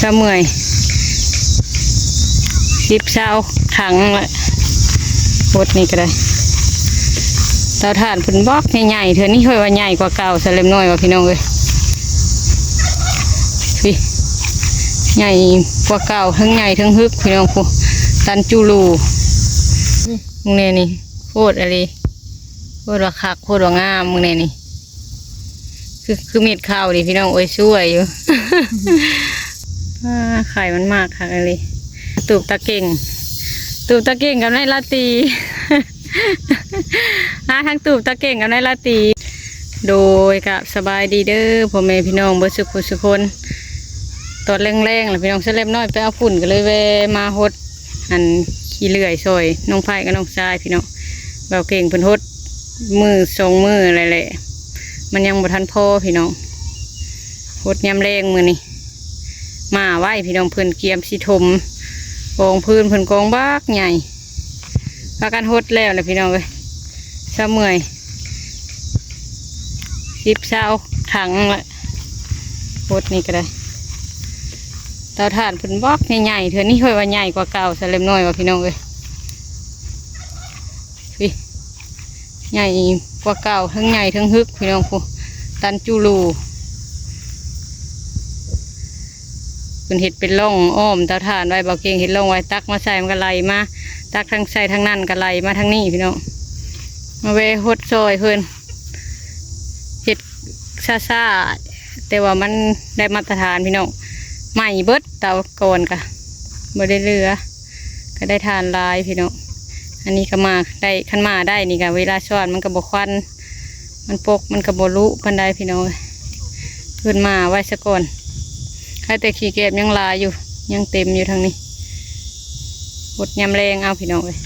ຕາເມື່ອຍ ສິບ ຊາວຖັງລະ ບົດນີ້ກໍໄດ້. ເຕົາຖ່ານເພິ່ນບັກໃຫຍ່ໆ ເທື່ອນີ້ຂ້ອຍວ່າໃຫຍ່ກວ່າເກົ່າຊະເລັກນ້ອຍວ່າ ພີ່ນ້ອງເອີຍ. ພີ້ ໃຫຍ່ກວ່າເກົ່າ ເທິງໃຫຍ່ເທິງຮຶກ ພີ່ນ້ອງ. ພຸ້ນ ຕັນຈູລູ ເບິ່ງແນ່ນີ້ ໂພດອີ່ຫຼີ ໂພດວ່າຄັກ ໂພດວ່າງາມ ເບິ່ງແນ່ນີ້. ຄື ຄືເມັດເຂົ້ານີ້ ພີ່ນ້ອງເອີຍ ສວຍຢູ່. ອ່າ ໄຂ່ມັນມາກຄັກອີ່ຫຼີ. ຕູບຕາເກັ່ງ ຕູບຕາເກັ່ງກັບນາຍລາຕີ. ອ່າ ທັງຕູບຕາເກັ່ງກັບນາຍລາຕີ. ໂດຍ ກະສະບາຍດີເດີພໍ່ແມ່ພີ່ນ້ອງເບິດສຸກຜູ້ສຸກຄົນ. ຕອນແລງໆ ລະ ພີ່ນ້ອງສະແລັບນ້ອຍໄປເອົາຝຸ່ນ ກໍເລີຍແວ່ມາຫົດ ອັນ ຂີ້ເລື່ອຍຊ່ອຍນ້ອງໄພກັບນ້ອງຊາຍ ພີ່ນ້ອງ. ບ່າວເກັ່ງເພິ່ນຫົດມື້ສອງມື້ແລ້ວແຫຼະ ມັນຍັງບໍ່ທັນພໍ ພີ່ນ້ອງ. ຫົດຍາມແລງມື້ນີ້ ມາໄວ ພີ່ນ້ອງ. ເພິ່ນກຽມຊິຖົມກອງພື້ນ ເພິ່ນກອງບັກໃຫຍ່ ພາກັນຫົດແລ້ວແຫຼະ ພີ່ນ້ອງເອີຍ. ຊະເມື່ອຍ ສິບ ຊາວຖັງລະ ບົດນີ້ກໍໄດ້. ເຕົາຖ່ານເພິ່ນບັກໃຫຍ່ໆ ເທື່ອນີ້ຂ້ອຍວ່າໃຫຍ່ກວ່າເກົ່າຊະເລັກນ້ອຍວ່າ ພີ່ນ້ອງເອີຍ. ພີ້ ໃຫຍ່ກວ່າເກົ່າ ເທິງໃຫຍ່ເທິງຮຶກ ພີ່ນ້ອງ. ພຸ້ນ ຕັນຈູລູ ເພິ່ນເຮັດເປັນຮ່ອງອ້ອມເຕົາຖ່ານໄວ້ ບ່າວເກັ່ງເຮັດຮ່ອງໄວ້ ຕັກມາໃສ່ມັນກໍໄຫຼມາ ຕັກທາງໃສ່ທາງນັ້ນກໍໄຫຼມາທາງນີ້ ພີ່ນ້ອງ. ມາແວ່ຫົດຊ່ອຍເພິ່ນ ເຮັດຊ້າໆ ແຕ່ວ່າມັນໄດ້ມາດຕະຖານ ພີ່ນ້ອງ. ໄໝ້ເບິດ ເຕົາກ່ອນກະບໍ່ໄດ້ເຫຼືອ ກໍໄດ້ຖ່ານຫຼາຍ ພີ່ນ້ອງ. ອັນນີ້ກໍມາໄດ້ ຄັນມາໄດ້ນີ້ກໍເວລາຊ້ອນມັນກໍບໍ່ຄວັນ ມັນປົກ ມັນກໍບໍ່ລຸປານໃດ ພີ່ນ້ອງເອີຍ. ເພິ່ນມາໄວ້ສາກ່ອນ ໃຄແຕ່ຂີ້ແກບຍັງຫຼາຍຢູ່ ຍັງເຕັມຢູ່ທາງນີ້. ຫົດຍາມແລງເອົາ ພີ່ນ້ອງເອີຍ.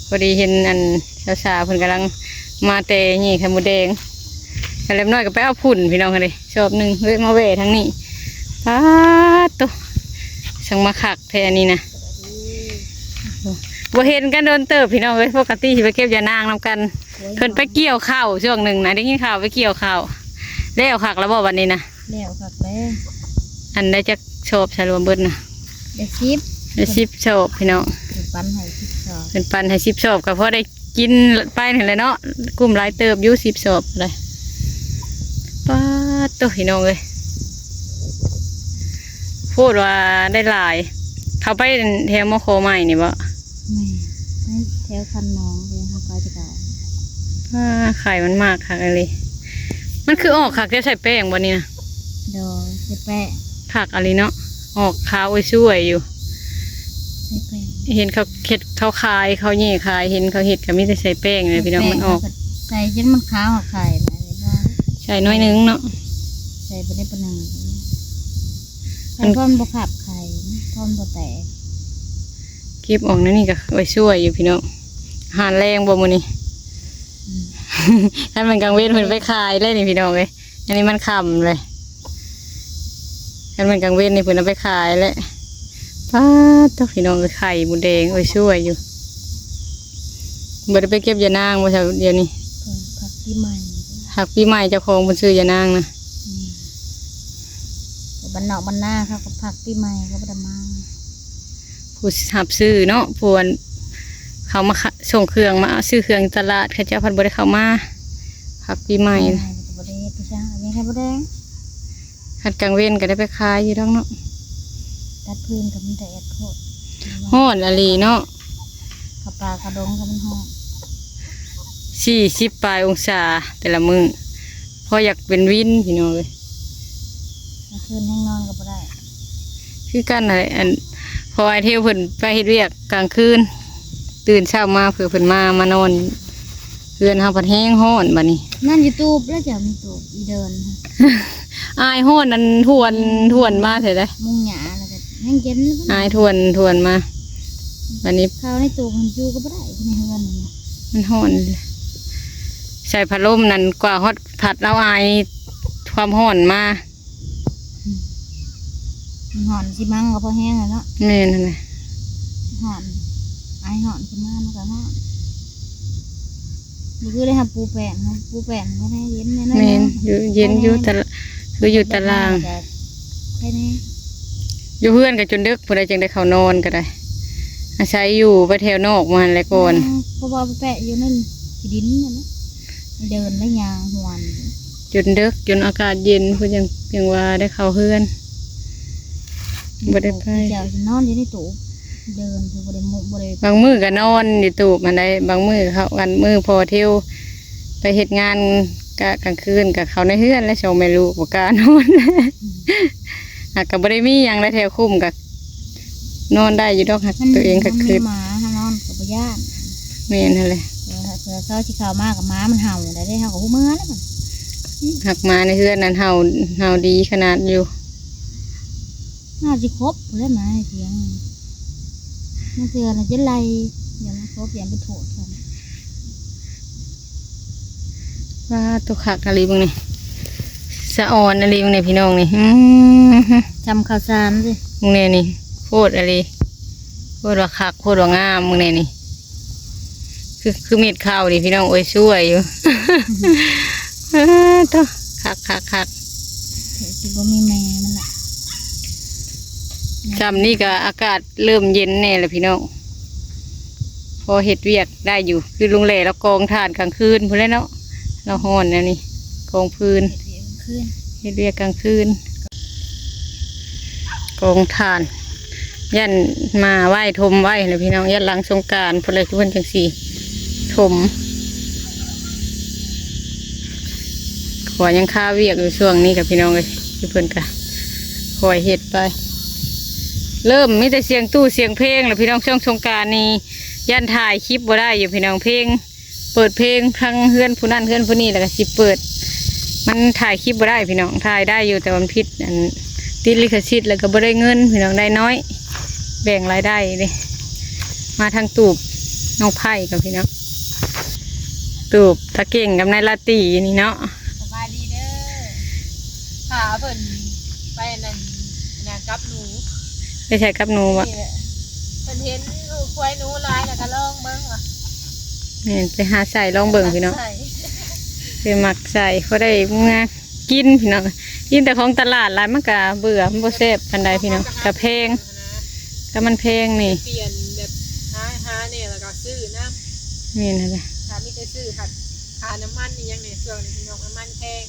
ພໍດີເຫັນອັນສາວໆ ເພິ່ນກຳລັງມາແຕ່ແຍ່ໄຂ່ມົດແດງ ສະແລັບນ້ອຍກໍໄປເອົາຝຸ່ນ ພີ່ນ້ອງເອີຍ. ຊອບໜຶ່ງເລີຍມາແວ່ທາງນີ້. ປາດໂຕ ຊ່າງມາຄັກແທ້ອັນນີ້ນະ. ບໍ່ເຫັນກັນດົນເຕີບ ພີ່ນ້ອງເອີຍ. ປົກກະຕິຊິໄປເກັບຢານາງນຳກັນ. ໂອ້ຍ ເພິ່ນໄປກ່ຽວເຂົ້າຊ່ວງໜຶ່ງນະ ໄດ້ຍິນຂ່າວໄປກ່ຽວເຂົ້າ. ແລ້ວຄັກແລ້ວບໍ່ບັດນີ້ນະ? ແລ້ວຄັກແລ້ວ. ອັນໃດຈັກຊອບຊະລວມເບິດນະ? ໄດ້ສິບ ໄດ້ສິບຊອບ ພີ່ນ້ອງ. ເພິ່ນປັນໃຫ້ສິບຊອບ ເພິ່ນປັນໃຫ້ສິບຊອບ ກໍພໍໄດ້ກິນໄປຫັ້ນແຫຼະເນາະ. ກຸ້ມຫຼາຍເຕີບຢູ່ ສິບຊອບເລີຍ. ປາດໂຕ ພີ່ນ້ອງເອີຍ ໂພດວ່າໄດ້ຫຼາຍ. ເຂົາໄປແຖວມໍຄໍໃໝ່ນີ້ບໍ່? ແມ່ນ ໄປແຖວຄັນໜອງ ໄປຫາໄປແຕ່ເກົ່າ. ອ່າ ໄຂ່ມັນມາກຄັກອີ່ຫຼີ. ມັນຄືອອກຄັກແທ້ ໃສ່ແປ້ງບໍ່ນີ້ນະ? ໂດຍ ໃສ່ແປ້ງ. ຄັກອີ່ຫຼີເນາະ ອອກຂາວອົຍສວຍຢູ່. ໃສ່ແປ້ງ ເຫັນເຂົາເຮັດ ເຂົາຂາຍ ເຂົາແຍ່ຂາຍ ເຫັນເຂົາເຮັດກໍມີແຕ່ໃສ່ແປ້ງນີ້ແຫຼະ ພີ່ນ້ອງ. ມັນອອກ ໃສ່ຈົນມັນຂາວ ເອົາໄຂ່ມາໃສ່ໜ້ອຍໜຶ່ງເນາະ ໃສ່ບໍ່ໄດ້ປານນັ້ນ. ໃສ່ພໍມັນບໍ່ຂັບໄຂ່ ພໍມັນບໍ່ແຕກ. ເກັບອອກແນວນີ້ກໍໂອຍ ຊ່ວຍຢູ່ພີ່ນ້ອງ. ອາຫານແລງບໍ່ມື້ນີ້? ອືມ ຄັນແມ່ນກາງເວັນເພິ່ນໄປຂາຍແລ້ວນີ້ພີ່ນ້ອງເອີຍ. ອັນນີ້ມັນຄ່ຳເລີຍ ຄັນແມ່ນກາງເວັນນີ້ເພິ່ນເອົາໄປຂາຍແລ້ວ. ປາດໂທ້ ພີ່ນ້ອງເອີຍ ໄຂ່ມົດແດງ ໂອຍ ຊ່ວຍຢູ່. ບໍ່ໄດ້ໄປເກັບຢານາງບໍ່ຊະດຽວນີ້? ເພິ່ນພັກປີໃໝ່ ພັກປີໃໝ່ ເຈົ້າຂອງເພິ່ນຊື້ຢານາງນະ. ອືມ ແຕ່ບ້ານນອກບ້ານນາເຂົາກໍພັກປີໃໝ່ ເຂົາບໍ່ໄດ້ມາ. ຜູ້ຮັບຊື້ເນາະ ຜູ້ອັນເຂົາມາ ສົ່ງເຄື່ອງ ມາຊື້ເຄື່ອງຢູ່ຕະຫຼາດ ເຂົາເຈົ້າພັດບໍ່ໄດ້ເຂົ້າມາ ພັກປີໃໝ່. ປີໃໝ່ກໍບໍ່ໄດ້ເຮັດ ຄືຈັ່ງອັນນີ້ໄຂ່ມົດແດງ ຄັນກາງເວັນກໍໄດ້ໄປຂາຍຢູ່ດອກເນາະ. ຕັດພື້ນກໍມີແຕ່ແອດໂພດ ຮ້ອນອີ່ຫຼີເນາະ. ເຂົ້າປ່າເຂົ້າດົງກໍມັນຮ້ອນ ສີ່ສິບປາຍອົງສາແຕ່ລະມື້ ພໍຢາກເປັນວິນພີ່ນ້ອງເອີຍ. ກາງຄືນແຮງນອນກໍບໍ່ໄດ້ ຄືກັນຫັ້ນແຫຼະ. ອັນ ເພາະອ້າຍເທວເພິ່ນໄປເຮັດວຽກກາງຄືນ ຕື່ນເຊົ້າມາເພື່ອເພິ່ນມາ ມານອນເຮືອນເຮົາ ພັດແຮງຮ້ອນບາດນີ້. ນັ້ນຢູ່ຕູບແລ້ວ ເຈົ້າມີຕູບອີເດີນ ອາຍຮ້ອນ ອັນ ທວນ ທວນມາແທ້ໃດ ມຸງຫຍ້າແລ້ວກໍແຮງເຢັນ ອາຍທວນ ທວນມາບາດນີ້. ເຂົ້າໃນຕູ້ມັນຢູ່ກໍບໍ່ໄດ້ ໃນເຮືອນນີ້ມັນຮ້ອນ. ໃສ່ພັດລົມນັ້ນກວ່າຮອດພັດເອົາອາຍຄວາມຮ້ອນມາ. ອືມ ມັນຮ້ອນຊິມັງກໍພໍແຮງແລ້ວເນາະ. ແມ່ນຫັ້ນແຫຼະ ຮ້ອນ ອາຍຮ້ອນຂຶ້ນມາມັນກໍຮ້ອນ. ບໍ່ຄືໄດ້ຮັບປູແປ້ນ ເຮົາປູແປ້ນບໍ່ໄດ້ເຢັນແນ່ນອນ. ແມ່ນ ຢູ່ເຢັນຢູ່ຕະ ຄືຢູ່ຕາລ່າງ ໄດ້ແນ່ ໄດ້ແນ່. ຢູ່ເຮືອນກໍຈົນເດິກ ຜູ້ໃດຈັ່ງໄດ້ເຂົ້ານອນກໍໄດ້ ອາໄສຢູ່ໄປແຖວນອກໝູ່ຫັ້ນແຫຼະກ່ອນ. ອືມ ເພາະວ່າໄປແປະຢູ່ນັ້ນຂີ້ດິນນັ້ນນະ ເດີນໄດ້ຍ່າງຫວນ ຈົນເດິກ ຈົນອາກາດເຢັນ ເພິ່ນຈັ່ງ ຈັ່ງວ່າໄດ້ເຂົ້າເຮືອນ ບໍ່ໄດ້ໄປ. ເຈົ້າຊິນອນຢູ່ໃນຕູ້ ເດີນຄືບໍ່ໄດ້ມຸ ບໍ່ໄດ້ ບາງມື້ກໍນອນຢູ່ຕູບຫັ້ນໃດ ບາງມື້ເຂົາ ອັນ ມື້ພໍ່ທຽວໄປເຮັດງານກະກາງຄືນ ກໍເຂົ້າໃນເຮືອນແຫຼະ ສອງແມ່ລູກ ບໍ່ກ້ານອນ. ອືມ ຫາກກໍບໍ່ໄດ້ມີຫຍັງໃດ ແຖວຄຸ້ມກໍນອນໄດ້ຢູ່ດອກ ຫາກ ມັນ ຕົວເອງກໍ ມັນມີ ຄຶດ ໝາ ເຮົານອນກໍບໍ່ຢ້ານ. ແມ່ນຫັ້ນແຫຼະ ເວລາ ເວລາເຊົ້າຊິເຂົ້າມາກໍໝາມັນເຫົ່າໄດ໋ ເຮົາກໍຮູ້ເມືອແລ້ວ. ຫາກໝາໃນເຮືອນນັ້ນເຫົ່າ ເຫົ່າດີຂະໜາດຢູ່. ໜ້າຊິຄົບແລ້ວໝາໃນສຽງ ບາງເທື່ອນະຈະໄລ່ ຢ້ານມັນຄົບ ຢ້ານໄປໂທດເພິ່ນ. ວ້າ ໂຕຄັກອີ່ຫຼີເບິ່ງນີ້ ສະອອນອີ່ຫຼີເບິ່ງນີ້ພີ່ນ້ອງນີ້. ອືມ ຈຳເຂົ້າສານຊິ ເບິ່ງແນ່ນີ້ ໂພດອີ່ຫຼີ ໂພດວ່າຄັກ ໂພດວ່າງາມ ເບິ່ງແນ່ນີ້ ຄື ຄືເມັດເຂົ້ານີ້ພີ່ນ້ອງເອີຍ ສວຍຢູ່. ເອີ ໂທ້ ຄັກໆໆ ແຕ່ຊິບໍ່ມີແມ່ມັນລະ. ຊ່ຳນີ້ກໍອາກາດເລີ່ມເຢັນແນ່ແລ້ວພີ່ນ້ອງ ພໍເຮັດວຽກໄດ້ຢູ່ ຄືລຸງແຫຼລາວກອງຖ່ານກາງຄືນພຸ້ນແຫຼະເນາະ ລາວຮ້ອນແນວນີ້ ກອງຟືນ ເຮັດວຽກກາງຄືນ ເຮັດວຽກກາງຄືນ ກອງຖ່ານ ຢ້ານໝາໄວ້ ຖົມໄວ້ແຫຼະພີ່ນ້ອງ ຢ້ານຫຼັງສົງການພຸ້ນແຫຼະ ເພິ່ນຈັ່ງຊິຖົມ. ຂ້ອຍຍັງຄາວຽກຢູ່ຊ່ວງນີ້ກະພີ່ນ້ອງເອີຍ ເພິ່ນກະຄ່ອຍເຮັດໄປ ເລີ່ມມີແຕ່ສຽງຕູ້ສຽງເພງແຫຼະພີ່ນ້ອງ. ຊ່ວງສົງການນີ້ຢ້ານຖ່າຍຄລິບບໍ່ໄດ້ຢູ່ພີ່ນ້ອງ ເພງ ເປີດເພງທັງເຮືອນຜູ້ນັ້ນເຮືອນຜູ້ນີ້ ແລ້ວກໍຊິເປີດ ມັນຖ່າຍຄລິບບໍ່ໄດ້ພີ່ນ້ອງ ຖ່າຍໄດ້ຢູ່ແຕ່ວ່າມັນຜິດ ອັນ ຕິດລິຂະສິດ ແລ້ວກໍບໍ່ໄດ້ເງິນພີ່ນ້ອງ ໄດ້ນ້ອຍ ແບ່ງລາຍໄດ້ເດ້. ມາທາງຕູບນ້ອງໄພກັບພີ່ນ້ອງ ຕູບຕາເກັ່ງກັບນາຍລາຕີນີ້ເນາະ. ສະບາຍດີເດີ ພາເພິ່ນໄປອັນນັ້ນນະ ກັບໜູ. ໄປໃສກັບໜູວະ? ນີ້ແຫຼະ ເພິ່ນເຫັນຄວາຍໜູຫຼາຍ ແລ້ວກໍລອງເບິ່ງວ່າ ແມ່ນ ໄປຫາໃສ່ລອງເບິ່ງພີ່ນ້ອງ ໄປໝັກໃສ່ ພໍໄດ້ເມືອກິນພີ່ນ້ອງ. ກິນແຕ່ຂອງຕະຫຼາດຫຼາຍ ມັນກະເບື່ອ ມັນບໍ່ແຊບປານໃດພີ່ນ້ອງ ກະແພງ ກະມັນແພງນີ້ ປ່ຽນແບບ ຫາ ຫາແດ່ ແລ້ວກໍຊື້ນຳ. ແມ່ນຫັ້ນແຫຼະ ຖ້າມີແຕ່ຊື້ ຄ່ານ້ຳມັນອີ່ຫຍັງນີ້ ຊ່ວງນີ້ພີ່ນ້ອງ ນ້ຳມັນແພງ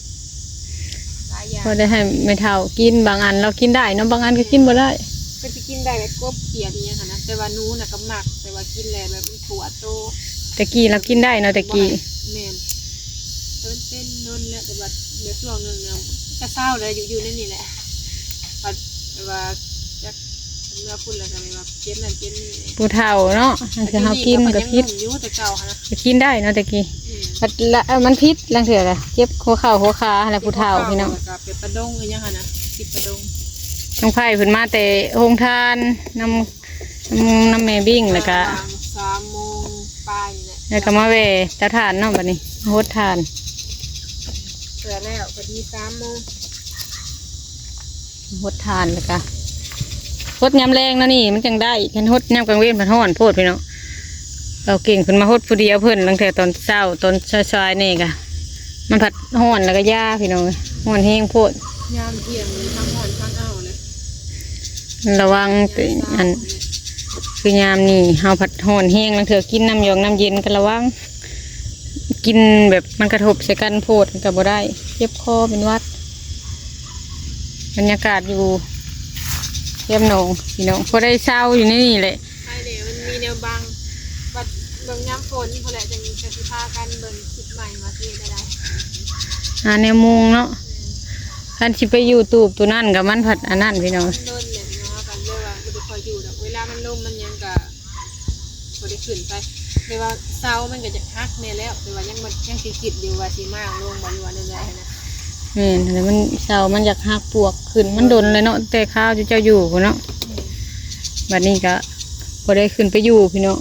ຫຼາຍຢ່າງ ພໍໄດ້ໃຫ້ແມ່ເຖົ້າກິນ. ບາງອັນລາວກິນໄດ້ເນາະ ບາງອັນກໍກິນບໍ່ໄດ້. ເພິ່ນຊິກິນໄດ້ແບບກົບຂຽດອີ່ຫຍັງຫັ້ນນະ ແຕ່ວ່າໜູນະກໍມັກ ແຕ່ວ່າກິນແລ້ວແບບມັນປວດໂຕ. ແຕ່ກີ້ລາວກິນໄດ້ເນາະ ແຕ່ກີ້ ບໍ່ໃຫ້ ແມ່ນ ເພິ່ນເປັນດົນແລ້ວ ແຕ່ວ່າດຽວຊ່ວງໜຶ່ງນະ ກະເຊົາແລ້ວ ຢູ່ ຢູ່ໃນນີ້ແຫຼະ ບັດແບບວ່າຈັກ ເມືອພຸ້ນແລ້ວກໍແບບວ່າເຈັບນັ້ນເຈັບນີ້ ຜູ້ເຖົ້າເນາະ ບາງເທື່ອເຮົາກິນກໍຜິດ ຢູ່ແຕ່ເກົ່າຫັ້ນນະ ກໍກິນໄດ້ເນາະແຕ່ກີ້. ແມ່ນ ບັດລະ ເອີ ມັນຜິດ ລາງເທື່ອກໍເຈັບຫົວເຂົ່າຫົວຂາຫັ້ນແຫຼະ ຜູ້ເຖົ້າພີ່ນ້ອງ ແລ້ວກໍເປັນປະດົງອີ່ຫຍັງຫັ້ນນະ ຕິດປະດົງ. ນ້ອງໄພເພິ່ນມາແຕ່ໂຮງທານ ນຳ ນຳ ນຳແມ່ບິ້ງ ແລ້ວກໍ ປະມານສາມໂມງປາຍນີ້ແຫຼະ ແລ້ວກໍມາແວ່ເຕົາຖ່ານເນາະ ບັດນີ້ຫົດຖ່ານ ເພື່ອແລ້ວ ບັດນີ້ສາມໂມງ ຫົດຖ່ານ ແລ້ວກະຫົດຍາມແລງແນວນີ້ມັນຈັ່ງໄດ້ ຄັນຫົດຍາມກາງເວັນມັນຮ້ອນໂພດພີ່ນ້ອງ. ເອົາເກັ່ງເພິ່ນມາຫົດຜູ້ດຽວເພິ່ນ ຕັ້ງແຕ່ຕອນເຊົ້າ ຕອນສາຍໆ ນີ້ກະ ມັນພັດຮ້ອນ ແລ້ວກະຢ່າພີ່ນ້ອງເອີຍ ຮ້ອນແຮງໂພດ. ຍາມທ່ຽງນີ້ທັງຮ້ອນທັງເອົາເລີຍ ລະວັງແຕ່ອັນ ຄືຍາມນີ້ເຮົາພັດຮ້ອນແຮງ ລາງເທື່ອກິນນ້ຳຢອງນ້ຳເຢັນກໍລະວັງ ກິນແບບມັນກະທົບໃສ່ກັນໂພດກໍບໍ່ໄດ້ ເຈັບຄໍເປັນຫວັດ. ບັນຍາກາດຢູ່ແຄມໜອງພີ່ນ້ອງ ພໍໄດ້ເຊົາຢູ່ໃນນີ້ແຫຼະ ໃຄແດ່ມັນມີແນວບັງ. ບັດເບິ່ງຍາມຝົນພຸ້ນແຫຼະ ຈັ່ງ ຈັ່ງຊິພາກັນເບິ່ງຄລິບໃໝ່ວ່າຊິເຮັດແນວໃດ ຫາແນວມຸງເນາະ. ແມ່ນ ຄັນຊິໄປຢູ່ຕູບໂຕນັ້ນກໍມັນພັດອັນນັ້ນພີ່ນ້ອງ ມັນດົນແຫຼະເນາະ ເຮົາກໍເລີຍວ່າບໍ່ໄດ້ຄ່ອຍຢູ່ດອກ ເວລາມັນລົມມັນຫຍັງກໍ ບໍ່ໄດ້ຂຶ້ນໄປ ແຕ່ວ່າເສົາມັນກໍຈະຫັກແດ່ແລ້ວ ແຕ່ວ່າຍັງບໍ່ ຍັງຊິຄິດຢູ່ວ່າຊິມ້າງລົງບໍ່ ຫຼືວ່າແນວໃດຫັ້ນນະ. ແມ່ນຫັ້ນແຫຼະ ມັນເສົາມັນຢາກຫັກປວກຂຶ້ນ ມັນດົນແລ້ວເນາະ ແຕ່ຄາວເຈົ້າຢູ່ພຸ້ນເນາະ. ແມ່ນ ບັດນີ້ກໍບໍ່ໄດ້ຂຶ້ນໄປຢູ່ພີ່ນ້ອງ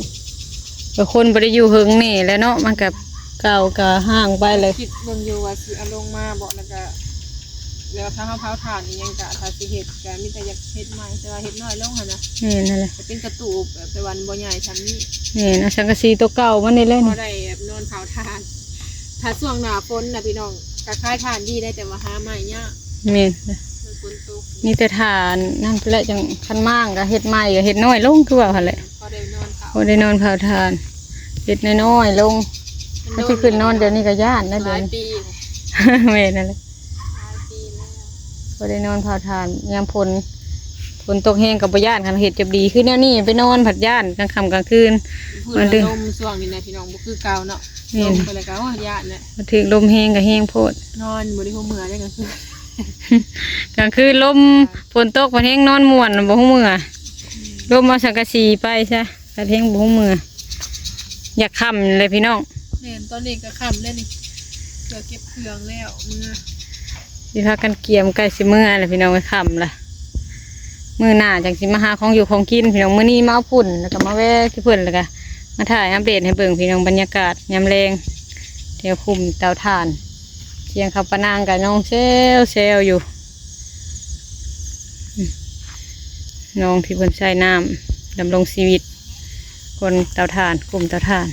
ບາງຄົນບໍ່ໄດ້ຢູ່ເຫິງແດ່ແລ້ວເນາະ ມັນກໍເກົ່າກໍຮ້າງໄປເລີຍ. ຄິດເບິ່ງຢູ່ວ່າຊິເອົາລົງມາບໍ່ ແລ້ວກໍ ແລ້ວຖ້າເຮົາເຜົາຖ່ານອີ່ຫຍັງກະ ຖ້າຊິເຮັດກະມີແຕ່ຢາກເຮັດໃໝ່ ແຕ່ວ່າເຮັດນ້ອຍລົງຫັ້ນນະ. ແມ່ນຫັ້ນແຫຼະ ກະເປັນກະຕູບແບບ ແຕ່ວ່າມັນບໍ່ໃຫຍ່ສ່ຳນີ້. ແມ່ນ ເອົາສັງກະສີໂຕເກົ່າມັນນີ້ແຫຼະ ພໍໄດ້ແບບນອນເຜົາຖ່ານ. ຖ້າຊ່ວງໜ້າຝົນນະພີ່ນ້ອງ ກະຂາຍຖ່ານດີໄດ໋ ແຕ່ວ່າຫາໃໝ່ຍາກ. ແມ່ນ ມັນ ມີແຕ່ຖ້ານັ້ນພຸ້ນແຫຼະ ຈັ່ງຄັນມາງກໍເຮັດໃໝ່ ກໍເຮັດນ້ອຍລົງ ຄືວ່າຫັ້ນແຫຼະ. ພໍໄດ້ນອນເຝົ້າ ພໍໄດ້ນອນເຝົ້າຖ່ານ ເຮັດນ້ອຍໆລົງ. ມັນຊິຂຶ້ນນອນດຽວນີ້ກໍຢ້ານນະ ຫຼາຍປີ ດຽວນີ້ ແມ່ນນັ້ນແຫຼະ ຫຼາຍປີແລ້ວ ບໍ່ໄດ້ນອນເຝົ້າຖ່ານຍາມຝົນ. ຝົນຕົກແຮງກໍບໍ່ຢ້ານ ຄັນເຮັດຈະດີ ຄືແນວນີ້ໄປນອນພັດຢ້ານ ກາງຄ່ຳກາງຄືນ. ມັນຖືກ ລົມຊ່ວງນີ້ນະພີ່ນ້ອງ ບໍ່ຄືເກົ່າເນາະ. ແມ່ນ ລົມໄປແລ້ວກໍ ໂອ້ຍ ຢ້ານແຫຼະ ມັນຖືກລົມແຮງກໍແຮງໂພດ ນອນບໍ່ໄດ້ຮູ້ເມື່ອເດ້ກາງຄືນ. ກາງຄືນລົມ ຝົນຕົກພັດແຮງນອນມ່ວນ ບໍ່ຮູ້ເມື່ອ. ອືມ ລົມເອົາສັງກະສີໄປຊະ ພັດແຮງບໍ່ຮູ້ເມື່ອ. ຢາກຄ່ຳແລ້ວພີ່ນ້ອງ. ແມ່ນ ຕອນນີ້ກໍຄ່ຳແລ້ວນີ້ ເກືອບເກັບເຄື່ອງແລ້ວ ເມືອ ຊິພາກັນກຽມ ໃກ້ຊິເມືອແລ້ວພີ່ນ້ອງເອີຍ ຄ່ຳລະ. ມື້ໜ້າຈັ່ງຊິມາຫາຂອງຢູ່ຂອງກິນພີ່ນ້ອງ. ມື້ນີ້ມາເອົາຝຸ່ນ ແລ້ວກໍມາແວ່ທີ່ເພິ່ນ ແລ້ວກໍມາຖ່າຍອັບເດດໃຫ້ເບິ່ງພີ່ນ້ອງ ບັນຍາກາດຍາມແລງ ແຖວຄຸ້ມເຕົາຖ່ານ. ສຽງເຂົາປານາງກໍຮ້ອງແຊວໆຢູ່. ນ້ອງທີ່ເພິ່ນໃຊ້ນ້ຳດຳລົງຊີວິດ ຄົນເຕົາຖ່ານ ກຸ່ມເຕົາຖ່ານ.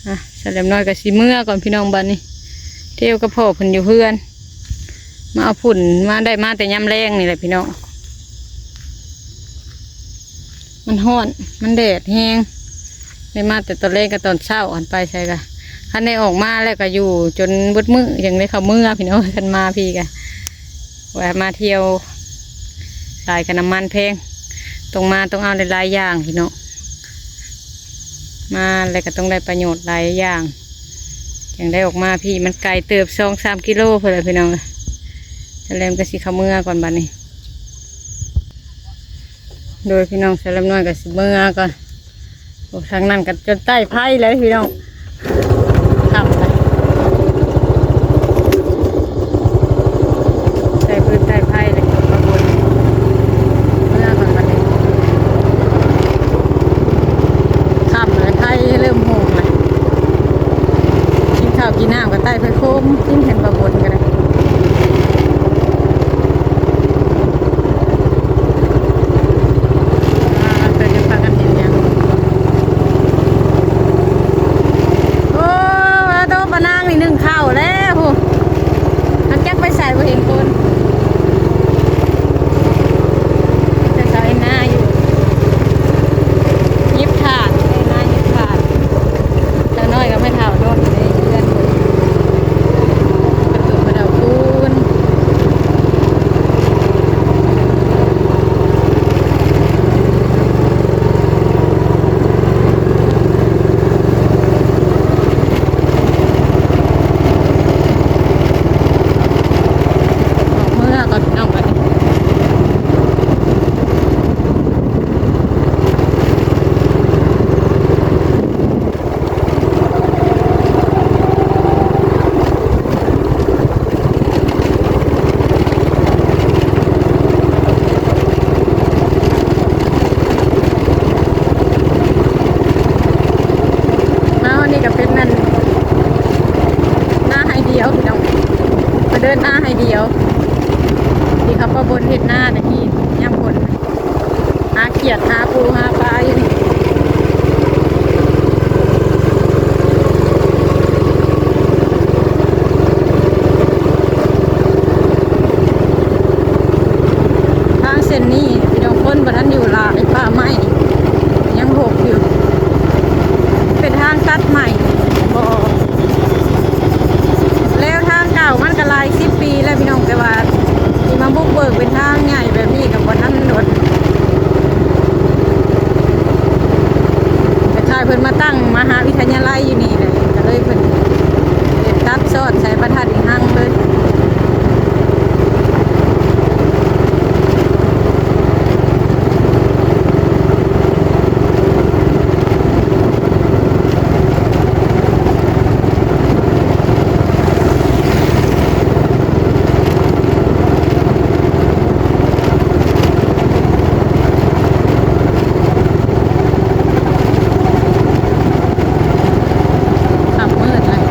ອ່ະ ສາວແຫຼມນ້ອຍກໍຊິເມືອກ່ອນພີ່ນ້ອງ ບັດນີ້ ເທວກັບພໍ່ເພິ່ນຢູ່ເຮືອນ. ມາເອົາຝຸ່ນ ມາໄດ້ມາແຕ່ຍາມແລງນີ້ແຫຼະພີ່ນ້ອງ. ມັນຮ້ອນ ມັນແດດແຮງ ໄດ້ມາແຕ່ຕອນແລງກັບຕອນເຊົ້າ ອັນໄປໃສກະ ຄັນໄດ້ອອກມາແລ້ວກະຢູ່ຈົນເບິດມື້ ຈັ່ງໄດ້ເຂົ້າເມືອພີ່ນ້ອງ. ຄັນມາພີ້ກະວ່າມາທ່ຽວຫຼາຍກະນ້ຳມັນແພງ ຕ້ອງມາຕ້ອງເອົາຫຼາຍໆຢ່າງພີ່ນ້ອງ. ມາແລ້ວກະຕ້ອງໄດ້ປະໂຫຍດຫຼາຍຢ່າງ ຈັ່ງໄດ້ອອກມາພີ້. ມັນໄກເຕີບ ສອງສາມກິໂລພຸ້ນແຫຼະພີ່ນ້ອງ. ສາວແຫຼມກະຊິເຂົ້າເມືອກ່ອນບັດນີ້. ໂດຍພີ່ນ້ອງ ສາວແຫຼມນ້ອຍກໍຊິເມືອກ່ອນ. ໂອ້ ທາງນັ້ນກໍຈົນໃຕ້ໄຟແລ້ວພີ່ນ້ອງ ຄ່ຳແລ້ວ ໃຕ້ຟືນໃຕ້ໄຟແລ້ວ ເມືອກ່ອນບັດນີ້. ຄ່ຳແລ້ວ ໄຟເລີ່ມໂຮມແລ້ວ. ກິນເຂົ້າກິນນ້ຳກໍໃຕ້ໄຟໂຄມ ກິນເຫັນບໍ່ບົນກໍໄດ້. ອ່າ ເພິ່ນຈະພາກັນເຮັດຫຍັງ? ໂອ້ ໂຕ ປານາງນີ້ໜຶ້ງເຂົ້າແລ້ວພຸ້ນ ຈັກໄປໃສ ບໍ່ເຫັນຄົນ. ແຕ່ສາວເອັນນາຢູ່ ຫຍິບຖາດ ເອັນນາຫຍິບຖາດ. ສາວນ້ອຍກັບແມ່ເຖົ້ານອນຢູ່ໃນເຮືອນ ກະຕຸກກະດາວຄູນ. ອອກເມືອກ່ອນພີ່ນ້ອງບັດນີ້. ມາຮອດນີ້ກໍເປັນນັ້ນ ນາໄຮ່ດຽວພີ່ນ້ອງ ມາເດີນນາໄຮ່ດຽວ ທີ່ເຂົາປະບົນເຮັດນາຕະກີ້ຍາມຝົນ. ຫາຂຽດຫາປູຫາປາຢູ່ນີ້. ທາງເສັ້ນນີ້ພີ່ນ້ອງ ຄົນບໍ່ທັນຢູ່ຫຼາຍ ປ່າໄມ້ຍັງຮົກຢູ່ ເປັນທາງຕັດໃໝ່ບໍ່? ແລ້ວທາງເກົ່າມັນກໍຫຼາຍສິບປີແລ້ວພີ່ນ້ອງ ແຕ່ວ່າຊິມາບຸກເບີກເປັນທາງໃຫຍ່ແບບນີ້ກໍບໍ່ທັນດົນ. ຄ້າຍໆເພິ່ນມາຕັ້ງມະຫາວິທະຍາໄລຢູ່ນີ້ແຫຼະ ກໍເລີຍເພິ່ນເຮັດຕັດຊອດໃສ່ພະທາດອີ່ຮັ່ງເລີຍ. ຄ່ຳມືດແລ້ວ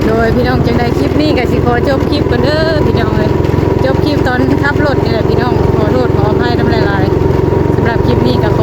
ໂດຍພີ່ນ້ອງ ຈັ່ງໃດຄລິບນີ້ກໍຊິຂໍຈົບຄລິບກ່ອນເດີພີ່ນ້ອງເອີຍ. ຈົບຄລິບຕອນຂັບລົດນີ້ແຫຼະພີ່ນ້ອງ ຂໍໂທດຂໍອະໄພນຳຫຼາຍໆ ສຳລັບ ຄລິບນີ້ກໍຂໍ